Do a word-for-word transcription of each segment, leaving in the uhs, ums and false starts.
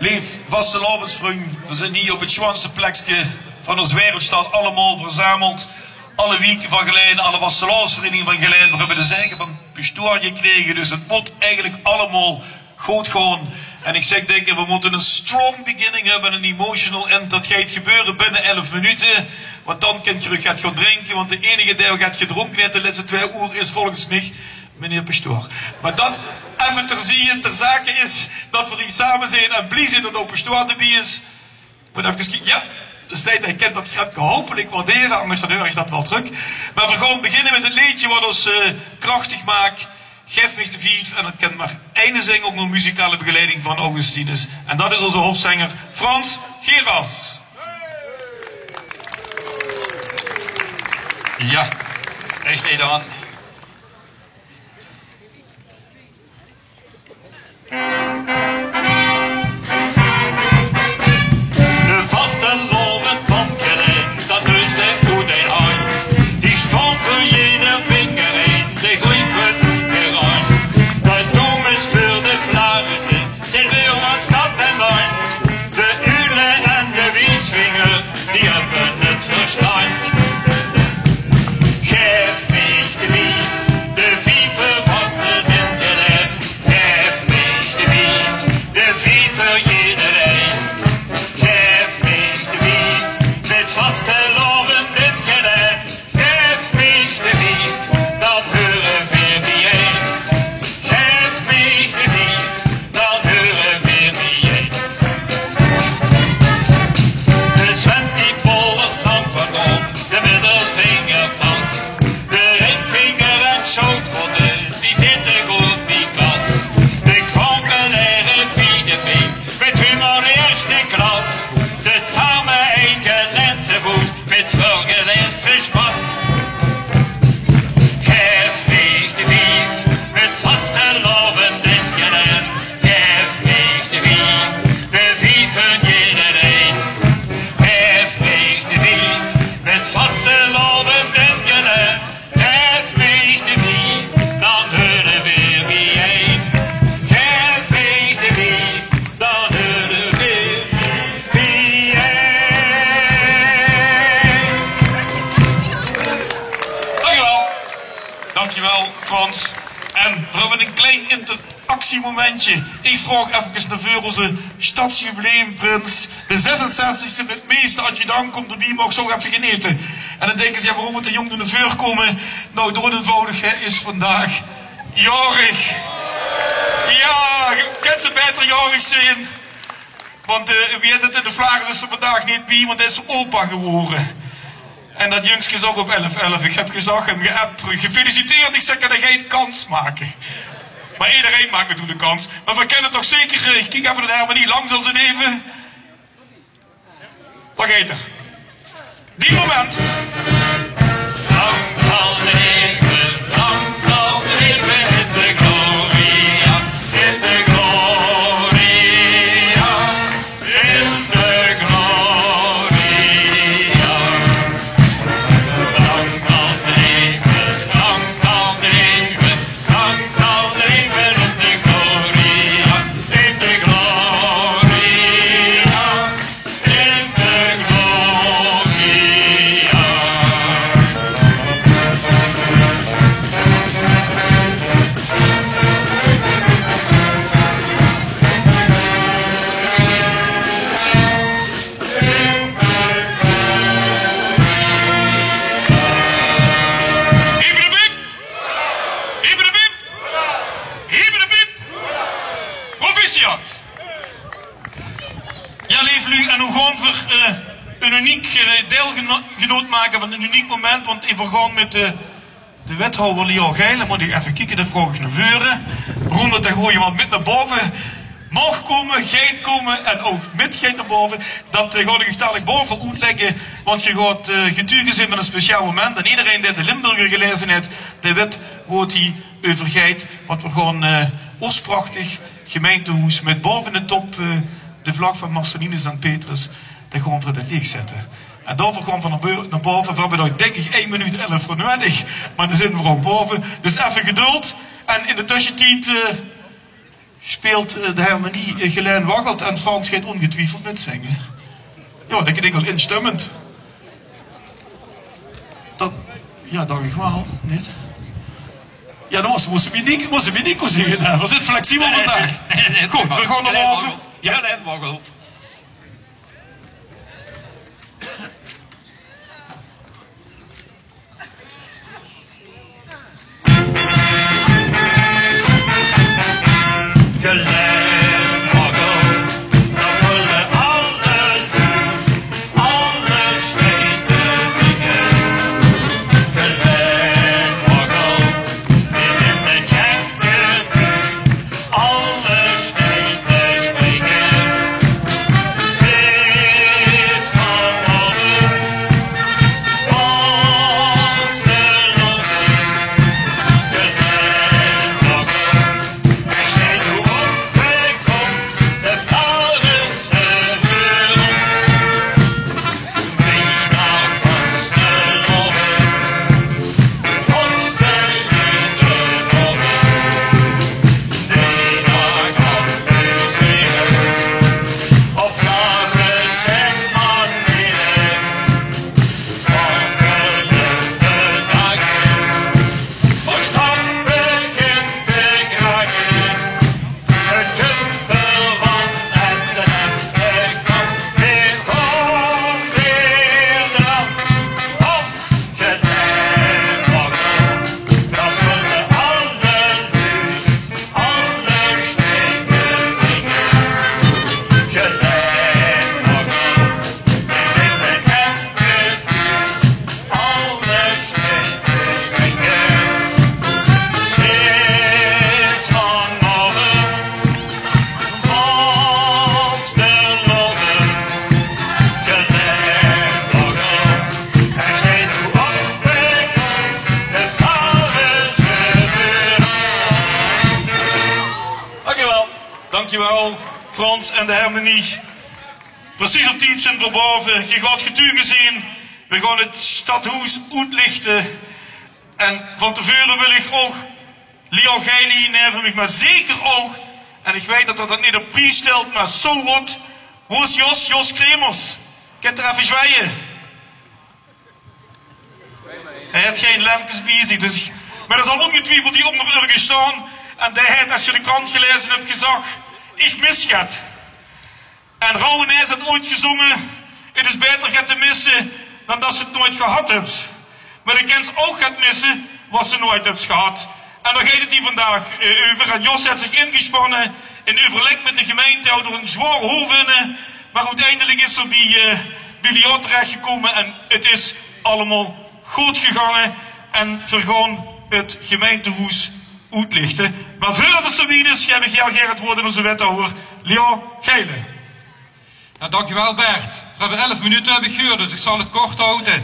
Leef vastelaovesvrunj, veer zeen hie op 't sjoonste plekske van ós wereldsjtad, allemaol verzameld. Alle wieke van Gelaen, alle vastelaovesvereniginge van Gelaen, veer höbbe de zegen van pastoor gekrege, dus 't mót eigelik allemaol good gaon. En ich zèk, dinke, veer mótte ein strong beginning höbbe en ein emotional end. Dat geit gebeure binne elf minute. Want dan kènt geer get gaon drinke. Want de einige dae get gedrónke haet de lètste twee oer is volges mich meneer pastoor. Mer dat effe ter zieje, ter zake is dat veer hie same zeen en blie zeen dat ouch pastoor d'rbie is. Mót effe kieke. Jao, dus hae kènt dat gretke hopelik waardere, angers dan heur ich dat waal trök. Mer veer gaon beginne mit 't leedje wat ós, eh, krachtig maak. Gaef mich de vief, en dat kènt mer eine zinge, ouch nog muzikale begeleiding van Augustinus. En dat is ózze hofzenger Frans Gerards. Jao, dao steit 'r aan. De vastelaovend van Gelaen, dat is de oet ein handj. Die sjtóng veur jeder vinger ein, die greep veur eder handj. De domes veur de flarisse, zeen veur wat sjtad en landj. De uule en de wiesvinger, die höbbe 't versjtandj. Gaef mich de vief, de vief veur vastelaovend in Gelaen. Gaef mich de vief, de vief veur jederein. Gaef mich de vief, mit vastelaovend in Gelaen. Gaef mich de vief, dan heure veer biejein. Gaef mich de vief, dan heure veer biejein. De Sven die pollert lang van dom, de middelvinger pas. De ringvinger en sjoutvotte, die zitte good bie kas. De kwankelere bie de been, mit humor eerste klas. Tesame ein Gelaense voes, mit väöl Gelaense sjpas. Gaef mich de vief, mit vastelaovend in Gelaen. Gaef mich de vief, de vief veur jederein. Gaef mich de vief, mit vastelaovend in Gelaen. Gaef mich de vief, dan heure veer biejein. Gaef mich de vief, dan heure veer biejein. Dankjewel. Dankjewel, Frans. En veer höbbe ein klein interactiemomentje. Ich vraog efkes nao veur ózze sjtadsjubileumprins, de zesenzestigste mit meester adjudant, kump d'rbie, maag zoe effe genete. En dan dinke ze, jao, waorom mót de jóng nao veur kómme? Noe, doe eenvoudig, hae is vandaag jaorig. Jao, kènt ze baeter jaorig zeen? Want, eh, wie heet 't, de Flaris is d'r vandaag neet bie, want hae is opa gewore. En dat jungske is ouch op elf elf. Ich höb gezag, höb geapp, gefeliciteerd. Ich zèk, dae geit kans make. Mer ederein maak natuurlik kans. Mer veer kènne toch zeker, eh, ich kiek effe nao de hermenie, lang zal ze leve. Dao geit 'r. Die moment. Lang zal leve, lang zal leve in de gloria, in de gloria, in de gloria. Lang zal leve, lang zal leve, lang zal leve in de gloria, in de gloria. In de gloria. Hibbedebib! Hibbedebib! Proficiat! Jao, leef luuj, en noe gaon v'r, eh, ein uniek, eh, deilgenoot make van ein uniek moment, want v'r gaon mit, eh, de wethouwer Leo Geilen, mót ich effe kieke, dae vraog ich nao veure. Waorum det dae gewoon mit nao bove maag kómme, geit kómme en ouch mit geit nao bove. Det, eh, gaon ich uch dalik bove oetlègke, want geer gaot, eh, getuge zeen van ein speciaal moment. En ederein dae de Limburger gelaeze haet, dae weit wo 't hie euver geit. Want v'r gaon, eh, ós prachtig gemeintehoes mit bove in de top, eh, de vlag van Marcellinus en Petrus, dae gaon v'r in 't leech zètte. En daoveur gaon v'r nao beu-, nao bove. V'r höbbe dao, dink ich, ein minuut elf veur nuuedig. Mer dan zeen v'r ouch bove. Dus effe geduld. En in de tössetied, eh, speelt, eh, de hermenie, eh, Gelaen Waggelt en Frans geit óngetwiefeld mitzinge. Jao, det klink al instemmend. Det, jao, dach ich waal, neet? Jao, dan mós, mós se bie Nico, mós se bie Nico zinge, hè. V'r zeen flexibel vandaag. Good, v'r gaon nao bove. Jao. Gelaen Waggelt. Dankjewel. Dankjewel, Frans en de hermenie. Precies op tied zeen v'r bove. Geer gaot getuge zeen. V'r gaon 't stadhoes oetlichte. En van te veure wil ich ouch Leo Geilen neve mich, mer zeker ouch, en ich weit det det neet op pries stèlt, mer so what. Wo is Jos? Jos Kremers. Kint d'r effe zjweie? Hae haet gein lempkes bie zich, dus ich, mer d'r zal óngetwiefeld hie ónger örges staon. En dae haet, es geer de krant gelaeze höb, gezag: "Ich mis get." En Rowwen haet 't ooit gezónge: "'t Is baeter get te misse dan det se 't nooit gehad höbs." Mer de kins ouch get misse waat se nooit höbs gehad. En dao geit 't hie vandaag, eh, euver. En Jos haet zich ingespanne in euverlèk mit de gemeinte, haw d'r ein zwaor hoof inne. Mer oeteindelik is 'r bie, eh, bie Leo terechgekómme en 't is allemaol good gegange. En v'r gaon 't gemeintehoes oetlichte. Mer veurdet 't zoe wied is, gaef ich hiel gaer 't woord aan ózze wethouwer, Leo Geilen. Jao, dankjewel Bert. V'r höbbe elf minute, höb ich gehuurd, dus ich zal 't kort haoje.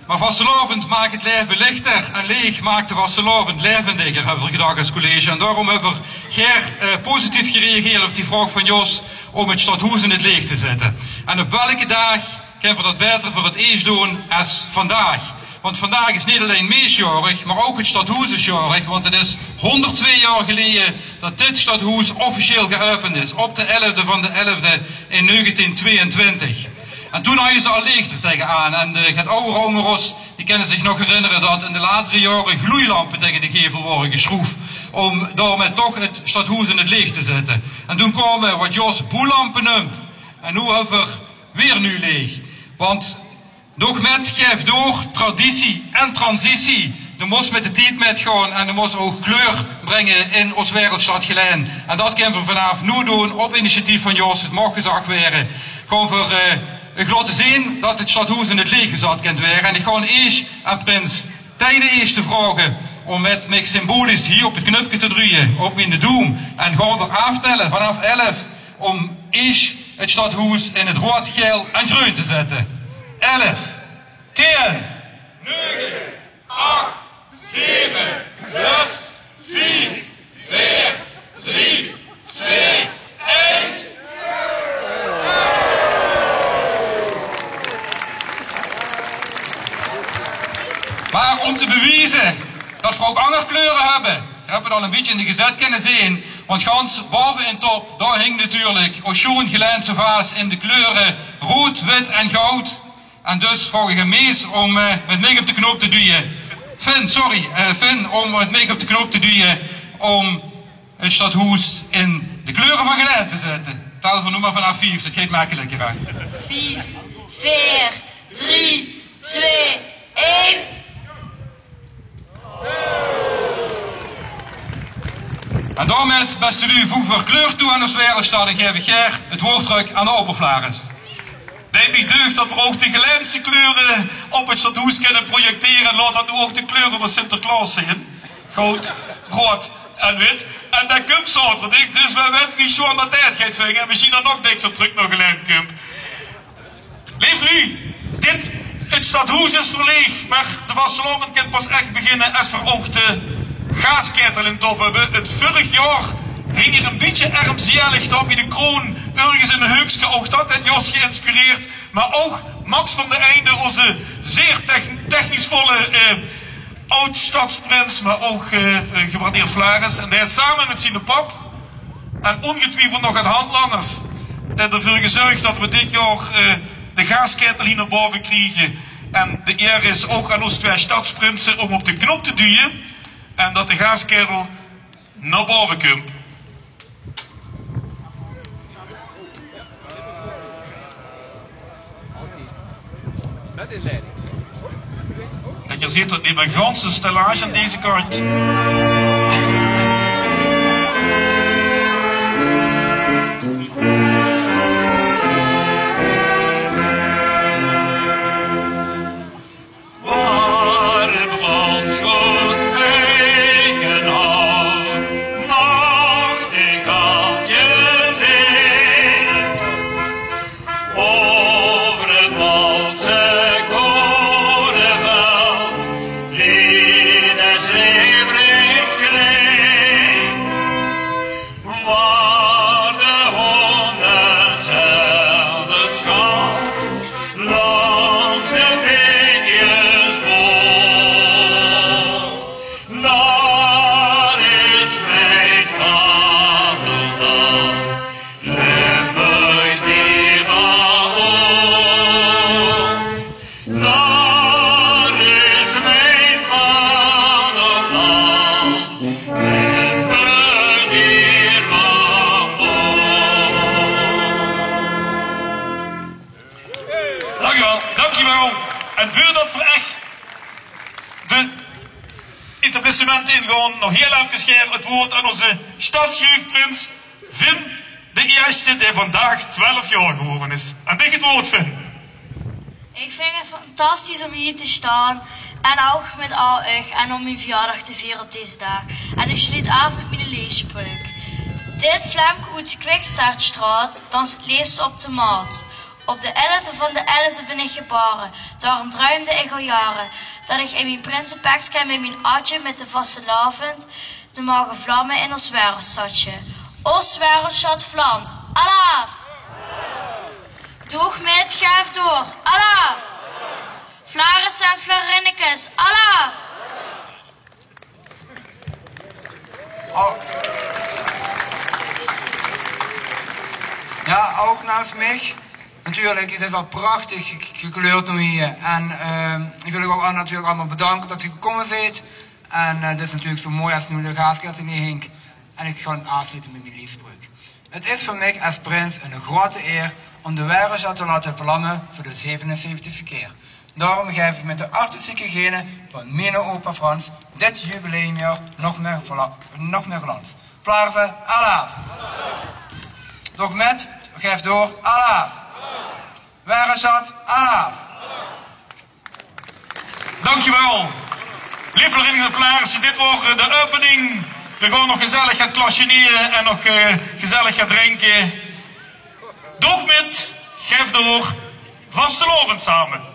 Mer vastelaovend maak 't laeve lichter en leech maak de vastelaovend laevendiger, höbbe v'r gedach es college. En daorum höbbe v'r gaer, eh, positief gereageerd op die vraog van Jos óm 't stadhoes in 't leech te zètte. En op welke daag kinne v'r det baeter veur 't eesj doon es vandaag? Want vandaag is neet allein Mees jaorig, mer ouch 't stadhoes is jaorig, want 't is hónderdtwieë jaor geleje det dit stadhoes officieel geäöpend is, op de elfde van de elfde in negentien twieëntwintig. En toen hawwe ze al leech d'r taengenaan. En de get awwere ónger ós, die kinne zich nog herinnere det in de latere jaore gloeilampe taenge de gevel waore gesjroef, óm daomit toch 't stadhoes in 't leech te zètte. En toen kaome waat Jos boelampe neump. En noe höbbe v'r weer nuuj leech. Want Doch mit Gaef Door, traditie en transitie, De mós mit de tied mitgaon en de mós ouch kleur bringe in ós wereldsjtad Gelaen. En dat kinne v'r vanaaf noe doon op initiatief van Jos. Het maag gezag waere. Gaon v'r, eh, uch laote zeen dat het sjtadhoes in het leech gezat kint waere. En ich gaon eesj aan Prins Thei de Ierste vraoge óm mit mich symbolisch hie op het knupke te druje, op miene doem. En gaon v'r aaftelle vanaaf elf óm eesj het sjtadhoes in het roead, gael en greun te zètte. Elf, tieën, nege, ach, zeve, zes, vief, veer, drie, twee, ein. Mer óm te bewieze dat v'r ouch anger kleure höbbe, höbbe v'r al ein bietje in de gezèt kinne zeen, want gans baove in top, dao hing natuurlik ós sjoon Gelaense vaas in de kleure roead, wit en goud. En dus vraog ich aan Mees óm, eh, mit mich op de knop te duje. Finn, sorry, eh, Finn, óm mit mich op de knop te duje óm het sjtadhoes in de kleure van Gelaen te zètte. Tèl v'r noe mer vanaaf vief, dat geit mekkeliker, hè. Vief, veer, drie, twee, ein. En daomit, bèste luuj, voege v'r kleur toe aan ós wereldsjtad en gaeve v'r gaer het woord trök aan de opperflaris. Deit mich deug dat v'r ouch de Gelaense kleure op het sjtadhoes kinne projectere. Laot dat noe ouch de kleure van Sinterklaos zeen. Goud, roead en wit. En dae kump zaoterdig, dus wae weit wie sjoon dat dae het geit vinge. En mesjien dan nog dèkser trök nao Gelaen kump. Leef luuj, dit, het sjtadhoes is verleeg, mer de vastelaovend kint pas ech beginne es v'r ouch de gaaskaetel in top höbbe. Het vörig jaor hing 'r ein bietje ermzeëlig dao bie de kroon, örges in ein heukske. Ouch dat het Jos geïnspireerd. Mer ouch Max van der Einde, ózze zeer tech-, technisch volle, eh, aod-sjtadsprins, mer ouch, eh, eh, gewaardeerd Flaris. En dae het same mit ziene pap en óngetwiefeld nog get handlangers, eh, d'rveur gezörg dat v'r dit jaor, eh, de gaaskaetel hie nao baove kriege. En de eer is ouch aan ós twee sjtadsprinse óm op de knop te duje en dat de gaaskaetel nao baove kump. Kiek, geer zeet dat neet mie, ganse stellage aan deze kantj. Waor 't brandj sjoon bèkkenhout, nachtegaeltje zingk. Euver 't Maltse koreveld liet 't leeuwried klink. Waor de hónge zelder sjat langs de bèkjes boort. Dao is mien vaderland, Limburg dierbare oort. Dao is mien vaderland, Limburg dierbare oort. Dankjewel, dankjewel. En veurdat v'r ech de etablissemente ingaon, nog hieël efkes gaer 't woord aan ózze sjtadsjeugprins Finn de Ierste, dae vandaag twelf jaor gewore is. Aan dich 't woord, Finn. Ich vinj 't fantastisch óm hie te sjtaon en ouch mit al uch en óm mien verjaordaag te viere op deze daag. En ich sjluut aaf mit miene leefspreuk. Dit slemke oet de Kwikstaartstraot dans 't leefste op de mat. Op de elfde van de elfde bin ich gebaore. Daorum druimde ich al jaore dat ich in mien prinsepekske mit mien adje mit de vastelaovend de moge vlamme in ós wereldsjtadje. Ós wereldsjtad vlamt. Alaaf! Doog mit, gaef door. Alaaf! Flaarisse en Flaarinnekes, alaaf! Oh. Jao, ouch naams mich. Natuurlik, het is al prachtig ge-, gekleurd noe hie. En, eh, ich wil uch ouch natuurlik allemaol bedanke dat geer gekómme zeet. En, eh, het is natuurlik zo mooi es noe de gaaskaetel hie hink. En ich gaon aafsjloete mit mien leefspreuk. Het is veur mich es prins ein groeate eer óm de wereldsjtad te laote vlamme veur de zevenenzeventigste kier. Daorum gaef ich mit de artistieke gene van miene opa Frans dit jubileumjaor nog mieë vla-, nog mieë glans. Vlaarse, alaaf! Dogmet, gaef door, alaaf! Waeresjat, alaaf! Dankjewel. Leef Vereniging Flaarisse, dit waor de opening. Veer gaon nog gezellig get klasjenere en nog, eh, gezellig get drinke. Dogmet, gaef door, vastelaovend same.